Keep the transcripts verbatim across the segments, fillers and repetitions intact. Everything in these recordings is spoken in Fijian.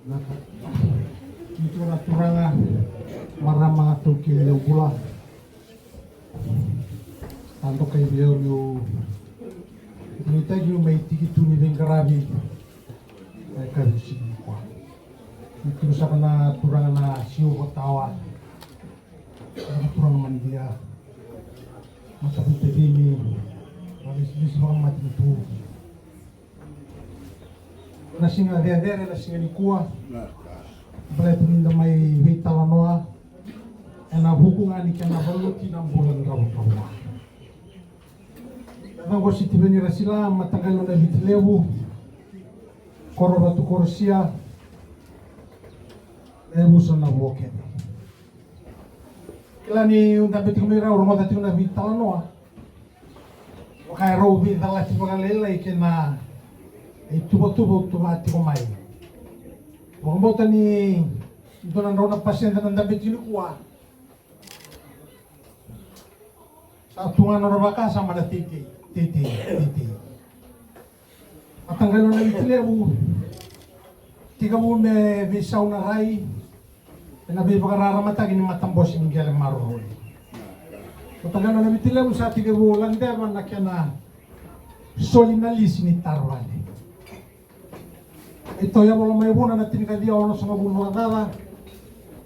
Ni tu na turaga, marama, taukei, lewe bula. Sa dokai vei au niu nuitaki niu mai tiki tu ni veiqaravi na yakavi ni siga nikua. Ni tu saka na turaga na Siuva Tawa, na turaga Manidia, Matavuitavini, na veisiveisi vakamatanitu. Na siga cecere, na siga nikua. Baleta ni da mai veitalanoa ena vuku ga ni kena valuti na bula dravudravua. Na yacaqu o Sitiveni Rasila, mataqali o Navitilevu, koro Vatu Korosia, na yavusa Navuokete. Kila niu dabe tiko mai rau, rogoca tiko na veitalanoa. Vaka e rau veicalati vakalailai kei na ituvatuva au tuva tiko mai. Vakabauta ni dua na drau na pasede na dabe tiko nikua. Sa tu ga na nodra vakasama na teitei, teitei, teitei. Mataqali o Navitilevu, tekivu me veisau na rai ena veivakararamataki ni matabose ni qele maroroi. Mataqali o Navitilevu sa tekivu ladeva na kena soli na lisi ni tara vale. E tau yavula mai Vuna na tinikaciwa onosagavulu vakacaca,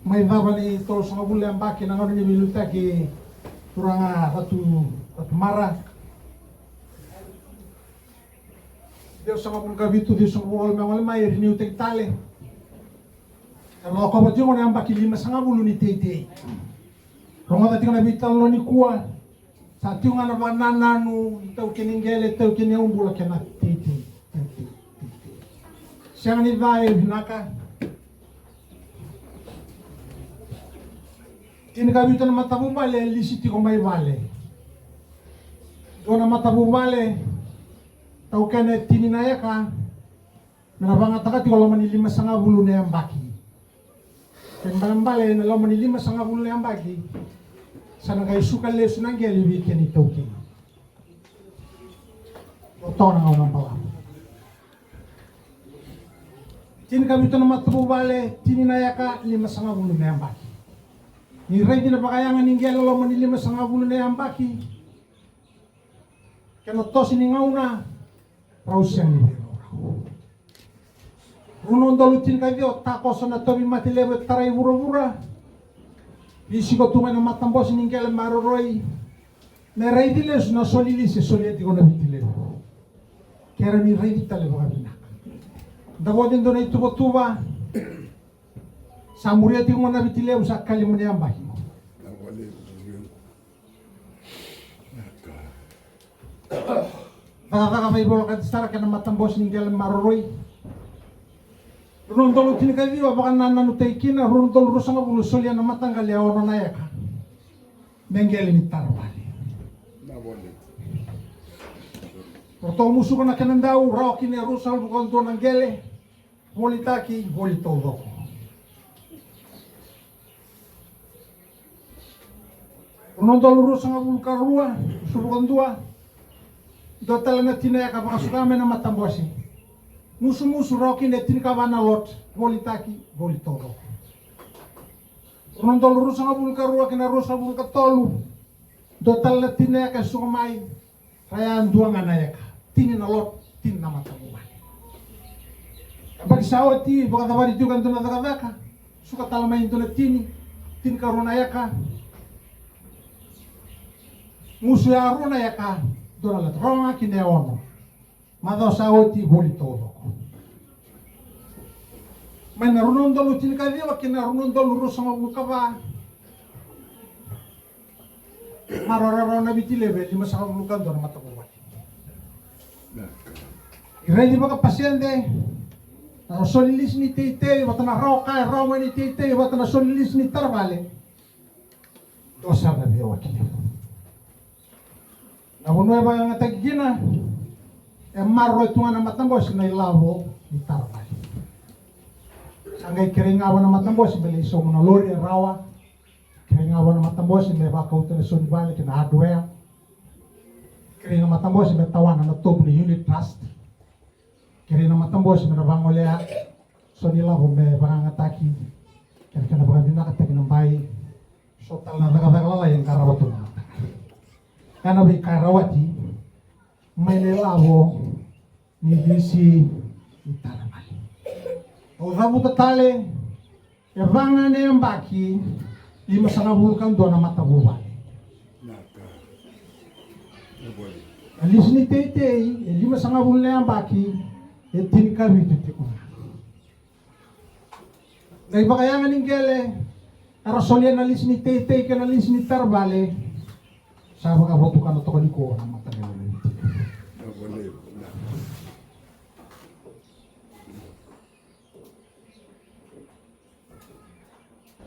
mai cava ni tolusagavulu na yabaki na gauna ni veiliutaki turaga Ratu, Ratu Mara. Ciwasagavulu ka vitu, ciwasagavulu ka walu me gole mai, e riniutaki tale. Era lakova tiko na yabaki limasagavulu ni teitei. Rogoca tiko na veitalanoa nikua. Sa tiko ga na vakanananu, taukei ni qele, taukei ni yaubula kei na teitei, teitei, teitei. Sega ni ca, e vinaka. Tinikavitu na matavuvale e lisi tiko mai vale. Dua na matavuvale, taukena e tini na eka, me na vagataka tiko loma ni limasagavulu na yabaki. Kena ibalebale ena loma ni limasagavulu na yabaki, sa na qai suka lesu na qele vei kena itaukei. Totoka na gauna balavu. Tinikavitu na matavuvale, tini na eka, limasagavulu na yabaki. Ni raici na vakayaga ni qele loma ni limasagavulu na yabaki, kena toso ni gauna, rau sega ni veiraurau. Rua na udolu tinikaciwa, takoso na tauvimate levu e tarai vuravura. Ni siko tu mai na matabose ni qele maroroi. Me raici lesu na soli lisi e solia tiko na Viti Levu. Kera ni raici tale vakavinaka. Davo e dua na ituvatuva. Sa muria tiko na Viti Levu, sa kalima na yabaki. Cakacaka vaivolokati sara kei na matabose ni qele maroroi. Rua na udolu tinikaciwa vakanananutaki kina, rua na udolu ruasagavulu solia na mataqali e ono na eka me qele ni tara vale. Ratou musuka na kena dau, rawa kina e ruasagavulu ka dua na qele. Volitaki, voli taucoko. Rua na udolu ruasagavulu ka rua, ruasagavulu ka dua. Dua tale na tini na eka vakasuka mai na matabose. Musumusu, rawa kina e tinikava na lot, volitaki, voli taucoko. Rua na udolu ruasagavulu ka rua kei na ruasagavulu ka tolu. Dua tale na tini na eka e suka mai. Raya dua ga na eka, tini na lot, tini na matavuvale. Yabaki sa oti, vakacavari tiko e dua na cakacaka, suka tale mai e dua na tini, tinikarua na eka. Musu ya rua na eka, dua na lot, rawa ga kina e ono. Macawa sa oti, voli taucoko. Mai na rua na udolu tinikaciwa kei na rua na udolu ruasagavulu ka va. Maroroi na Viti Levu e limasagavulu ka dua na matavuvale. Ni raici vakapasede na soli lisi ni teitei vata na rawa ka e rawa mai ni teitei vata na soli lisi ni tara vale. Dua sara na veiyawaki levu. Na vanua e vakayagataki kina e maroroi tu ga na matabose na ilavo ni tara vale. Sa qai kerei ga vua na matabose me lai sauma na lori e rawa. Kerei ga vua na matabose me vakauta na sau ni vale kei na hardware. Kerei na matabose me tawana na tobu ni unit trust. Kerei na matabose me na vagolea So ni lavo me vakayagataki, kena, kena vakavinakataki na bai. So tale na cakacaka lalai e qarava tu na mataka. Ena veika e rawati mai na ilavo ni lisi ni tara vale. Au cavuta tale, e va ga na yabaki limasagavulu ka dua na matavuvale. Na lisi ni teitei e limasagavulu na yabaki, e tinikavitu tiko ga. Na ivakayaga ni qele era solia na lisi ni teitei kei na lisi ni tara vale, sa vakavotukana toka nikua na mataqali na Viti.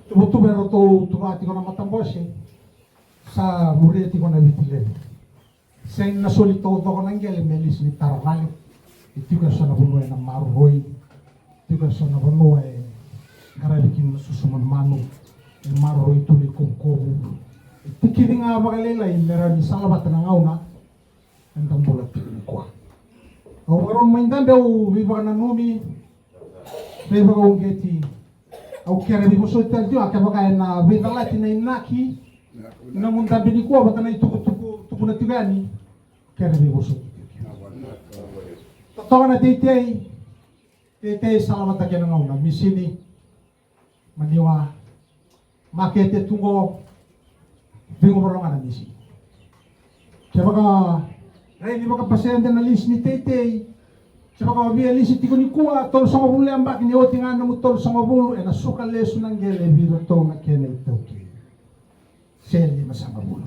Tuvatuva eratou tuva tiko na matabose, sa muria tiko na Viti Levu. Sega ni na soli taucoko na qele me lisi ni tara vale. E tiko eso na vanua ena maroroi. Tiko eso na vanua e qaravi kina na susu manumanu. E maroroi tu na ikovukovu. E tikici ga vakalailai me rawa ni salavata na gauna eda bula tiko nikua. Au vakarau mai dabe, au veivakananumi, veivakauqeti. Au kere veivosoti tale tiko, a, kevaka ena veicalati na inaki na nomu dabe nikua vata na itukutuku tukuna tiko yani, kere veivosoti tiko. Totoka na teitei, teitei salavata kei na gauna, misini, maniwa, makete tu qo, vei qo voro ga na lisi. Kevaka raici vakapasede na lisi ni teitei, kevaka o via lisi tiko nikua, tolusagavulu na yabaki, ni oti ga na nomu tolusagavulu, ena suka lesu na qele vei iratou na kena itaukei. Se limasagavulu.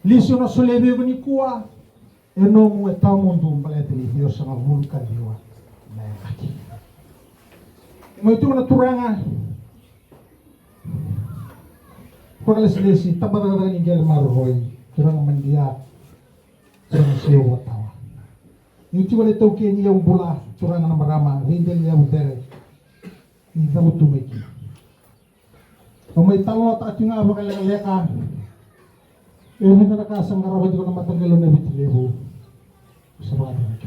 Lisi o na solia vei iko nikua, e nomu, e tawamudu, baleta ni ciwasagavulu ka ciwa na yabaki. Mai tu na turaga vakalesilesi, tabacakacaka ni qele maroroi, turaga Madia, turaga Siua Tawa. Ni tiko na itaukei ni yaubula, turaga na marama, veidela ni yavu cere, ni cavutu mai kina. Au mai talanoataka tiko ga vakalekaleka. E vica na ka sa qarava tiko na mataqali na Viti Levu. Sa vakalekaleka.